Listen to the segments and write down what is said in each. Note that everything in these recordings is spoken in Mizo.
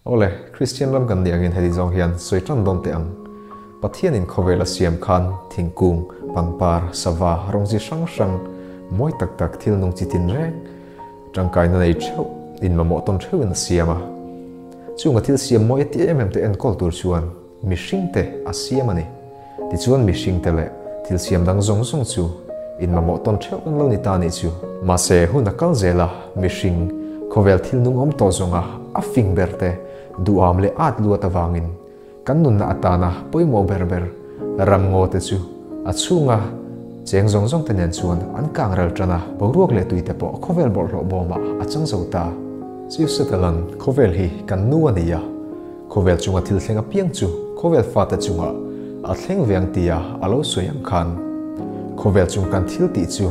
Awle, Kristian ram kan nih angin heti zawng hian sawi tan dawn teh ang. Pathianin khawvel a siam khan thingkung, pangpar, sava, rawng chi hrang hrang, mawi tak tak thil nung chi tin reng tangkaina nei theuh, inmamawh tawn theuhin a siam a. Chunga thil siam mawi a ti em em te enkawl tur chuan mihringte a siam a ni. Tichuan mihringte leh thil siam dang zawng zawng chu inmamawh tawn theuh kan lo ni ta nih chu. Mahse hun a kal zel a, mihring khawvel thil nung awm tawh zawnga a fing ber te duham leh at luat avangin kan nunna atana pawimawh ber ber ramngaw te chu a chhunga cheng zawng zawng te nen chuan an kang ral tan a, boruak leh tui te pawh khawvel bawlhhlawh bawmah a chang zo ta. Chief Sutherland, Khawvel hi kan nu a ni a. Khawvel chunga thil thleng apiang chu khawvel fate chungah a thleng ve ang tia a lo sawi ang khan khawvel chung kan thil tih chu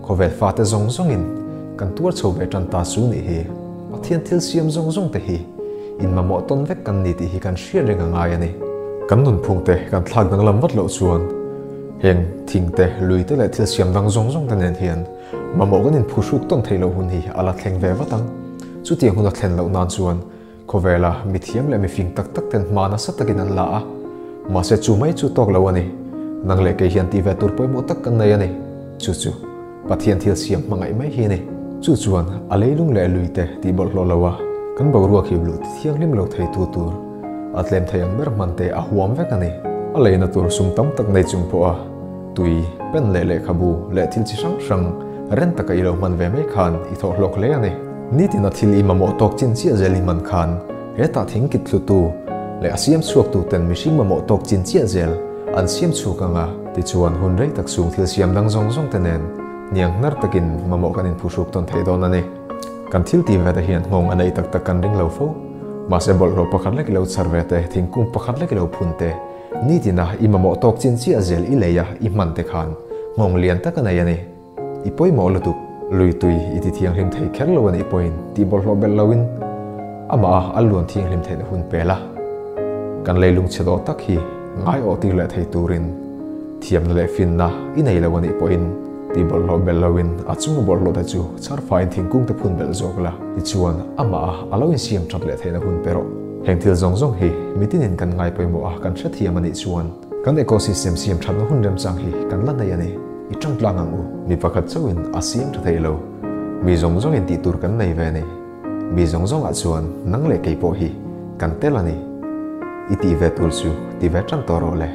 khawvel fate zawng zawngin kan tuar chho ve tan ta chu nih hi. Pathian thil siam zawng zawng te hi inmamawh tawn vek kan ni tih hi kan hriat reng a ngai a ni. Kan nunphung te kan thlak danglam vat loh chuan heng thing te, lui te leh thil siam dang zawng zawng te nen hian mamawh kan inphuhruk tawn theih loh hun hi a la thleng ve vat ang. Chutiang hun a thlen loh nan chuan Khawvela mithiam leh mifing tak tak ten hma nasa takin an la a, mahse chu mai chu tawk lo a ni. Nang leh kei hian tih ve tur pawimawh tak kan nei a ni. Chu chu Pathian thil siam hmangaih mai hi a ni. Chu chuan a leilung leh lui te tih bawlhhlawh lo a, kan boruak hi bluh ti thianghlim lo thei tu tur a tlem thei ang ber hman te a huam vek a ni. A leina tur sum tam tak nei chung pawha tui, pen leh lehkhabu leh thil chi hrang hrang ren taka i lo hman ve mai khan i thawh hlawk hle a ni. Nitin a thil i mamawh tawk chin chiah zel i hman khan hetah thing kit thlutu leh a siam chhuaktu ten mihring mamawh tawk chin chiah zel an siam chhuak ang a. Tichuan hun rei tak chhung thil siam dang zawng zawng te nen hniang hnar takin mamawh kan inphuhruk tawn thei dawn a ni. Kan thil ti ve te hian nghawng a neih tak tak kan ring lo fo. Mahse bawlhhlawh pakhat lek i lo chhar ve te, thingkung pakhat lek i lo phun te, nitina i mamawh tawk chin chiah zel i lei a i hman te khan nghawng lian tak a nei a ni. I pawimawh lutuk, lui tui i ti thianghlim thei kher lo a nih pawhin tih bawlhhlawh belh loin amah a a luan thianghlim theihna hun pel a. Kan leilung chhe dawh tak hi ngaiawh tir leh thei turin thiamna leh finna i nei lo a nih pawhin tih bawlhhlawh belh loin a chunga bawlhhlawh te chu chharfaiin thingkung te phun belh zawk la. Tichuan amah a a lo insiam that leh theihna hun pe rawh. Heng thil zawng zawng hi mitinin kan ngai pawimawh a kan hrethiam a nih chuan kan ecosystem siam thatna hun remchang hi kan la nei a ni. I tang tlang ang u. Mi pakhat chauhin a siam tha thei lo. Mi zawng zawngin tih tur kan nei ve a ni. Mi zawng zawngah chuan nang leh kei pawh hi kan tel a ni. I tih ve tur chu ti ve tan tawh rawh le.